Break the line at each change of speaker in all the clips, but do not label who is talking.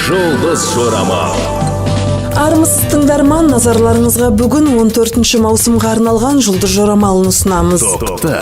Жұлдыз жорамал.
Армысыз, тыңдарман! Назарларыңызға бүгін 14 маусымға арналған жұлдыз жорамалын ұсынамыз.
Тоқты.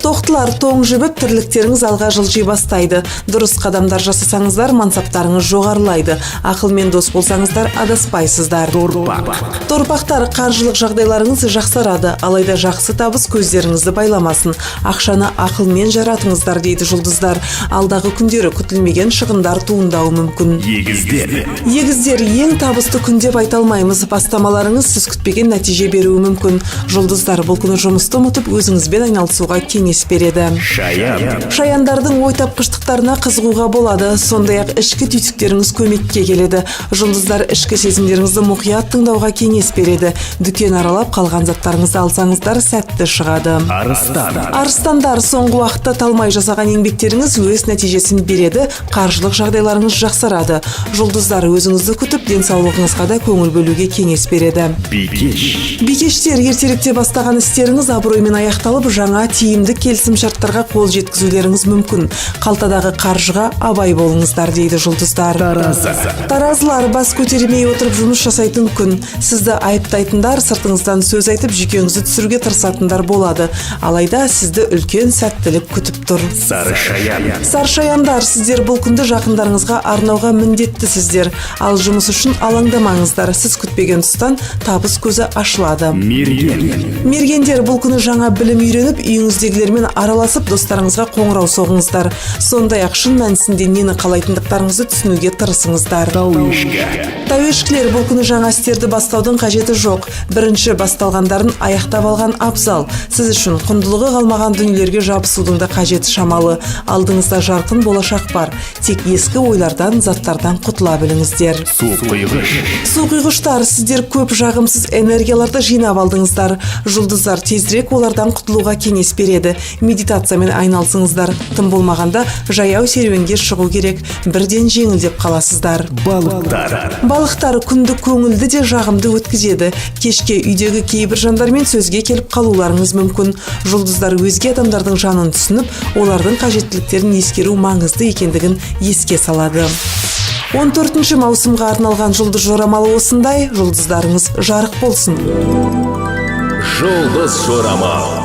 Тоқтылар, тоң жібіп, тірліктеріңіз алға жылжи бастайды. Дұрыс қадамдар жасасаңыздар, мансаптарыңыз жоғарылайды. Ақылмен дос болсаңыздар, адаспайсыздар.
Торпақ.
Торпақтар, қаржылық жағдайларыңыз жақсарады. Алайда жақсы табыс көздеріңізді байламасын. Ақшаны ақылмен жаратыңыздар дейді жұлдыздар. Алдағы күндері күтілмеген шығындар туындауы мүмкін.
Егіздер.
Егіздер, ең табысты күн деп айта алмаймыз. Бастамаларыңыз сіз күтпеген нәтиже беруі мүмкін. Жұлдыздар бұл күні жұмысты ұмытып, өзіңізбен айналысуға кеңес береді.
Шаян.
Шаяндардың ой тапқыштықтарына қызығуға болады. Сондай ақ ішкі түйсіктеріңіз көмекке келеді. Жұлдыздар ішкі сезімдеріңізді мұқият тыңдауға кеңес береді. Дүкен аралап, қалған заттарыңызды алсаңыздар, сәтті шығады.
Арыстан.
Арыстандар, соңғы уақытта талмай жасаған еңбектеріңіз өз нәтижесін береді, қаржылық жағдайларыңыз жақсарады. Жұлдыздар өзіңізді күтіп, денсаулығыңызға да көңіл бөлуге кеңес береді.
Бикеш.
Бикештер, ертеректе бастаған істеріңіз абыроймен аяқталып, жаңа тиімді келісімшарттарға қол жеткізулеріңіз мүмкін. Қалтадағы қаржыға абай болыңыздар дейді жұлдыздар.
Таразы.
Таразылар, бас көтермей отырып жұмыс жасайтын күн. Сізді айыптайтындар, сыртыңыздан сөз айтып, жүйкеңізді түсіруге тырысатындар болады. Алайда сізді үлкен сәттілік күтіп тұр.
Сары шаян.
Саршаяндар, сіздер бұл күнді жақындарыңызға арнауға міндеттісіздер. Ал жұмыс үшін алаңдамаңыздар. Сіз күтпеген тұстан табыс көзі ашылады.
Мерген.
Мергендер, бұл күні жаңа білім үйреніп, үйіңіздегілермен араласып, достарыңызға қоңырау соғыңыздар. Сондай ақ шын мәнісінде нені қалайтындықтарыңызды түсінуге тырысыңыздар.
Тау ешкі.
Тауешкілер, бұл күні жаңа істерді бастаудың қажеті жоқ. Бірінші басталғандарын аяқтап алған абзал. Сіз үшін құндылығы қалмаған дүниелерге жабысудың да қажеті шамалы. Алдыңызда жарқын болашақ бар. Тек ескі ойлардан, заттардан құтыла біліңіздер.
Су құйғыш.
Су құйғыштар, сіздер көп жағымсыз энергияларды жинап алдыңыздар. Жұлдыздар тезірек олардан құтылуға кеңес береді. Медитациямен айналысыңыздар. Тым болмағанда жаяу серуенге шығу керек. Бірден жеңілдеп қаласыздар.
Балықтар.
Балықтар күнді көңілді де жағымды өткізеді. Кешке үйдегі кейбір жандармен сөзге келіп қалуларыңыз мүмкін. Жұлдыздар өзге адамдардың жанын түсініп, олардың қажеттіліктерін ескеру маңызды екендігін еске салады. 14 маусымға арналған жұлдыз жорамалы осындай. Жұлдыздарыңыз жарық болсын.
Жұлдыз жорамал.